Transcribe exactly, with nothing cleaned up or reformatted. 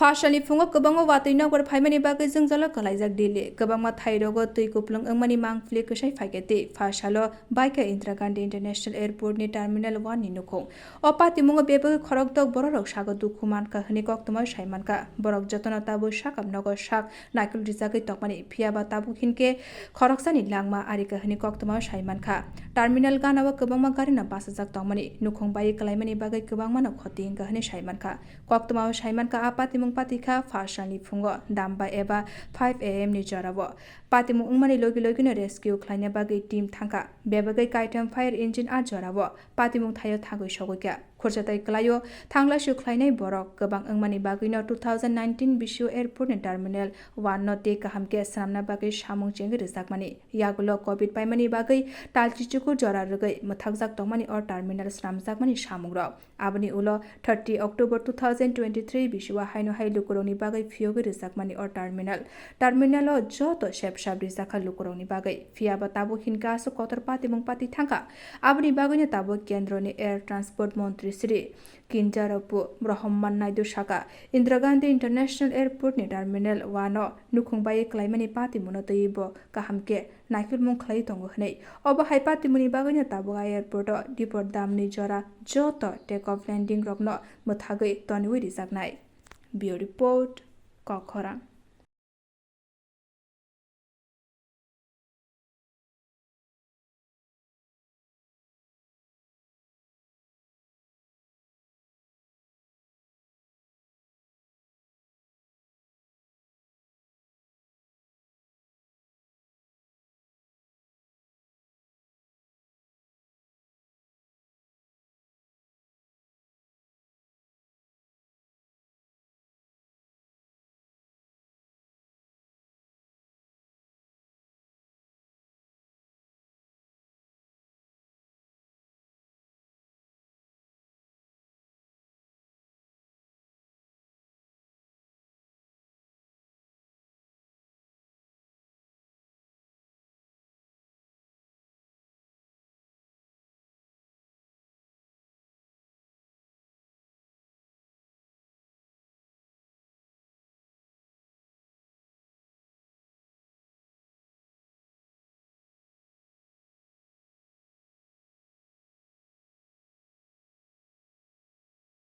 Phasalni phungo kwbangma watwi nokbar phaimani bagwi jwngjalo kwlaijak Delhi. Kwbangma thairogo twi kuplung wngmani mangpili kwsai phaikhe tei phasalo baikha Indira Gandhi International Airport ni Terminal one ni nukhung. O patimungo bebagwi khorokdok bororok sago dukhu mankha hwnwi koktwmao sai mankha. Borok jotono tabuk sakam nogo sak naikol rijagwi tongmani, phiyaba tabuk hinkhe khoroksani langma arikha hwnwi koktwmao sai mankha. Terminal gana-o kwbangma garino bachajak tongmani, nukhung baiwi kwlaimani bagwi kwbangmano khoti wngkha hwnwi sai mankha. Koktwmao sai mankha, a patimung patikha phasalni phungo damba eba five A M ni jorao. Patimung wngmani logi logino rescue khlaina bagwi team thangkha. Bebagwi kaitam fire engine a jorao patimung thaio thangwi sogwikha. Khursa tei kwlaio thanglasu khlainai borok kwbang wngmani bagwino two thousand nineteen bisio airport ni terminal one no tei kaham khe swnamna bagwi samung chengwi rwjakmani. Yagulo covid paimani bagwi talchi chukur jora rwgwi mwthakjak tongmani o terminal swnamjakmani samungrok. Aboni ulo thirty October two thousand twenty-three bisio haino hai lukurokni bagwi phiyogwi rwjakmani o terminal. Terminal o joto sep sap rijakha lukurokni bagwi. Phiyaba tabuk hinkhe aswk kotor patimung pati thangkha. Aboni bagwino tabuk kendroni air transport montri Shri Kinjarapu Brahman Naidu saka, Indira Gandhi International Airport ni Terminal one o nukhung baiwi kwlaimani patimungno twiwi bo kaham khe naikolmung khlaiwi tongo hwnwi. Obo hai patimungni bagwino tabuk a airport o dipor damni jora joto take off landing rokno mwthagwi toniwi rijaknai. Bureau Report, Kokhoran.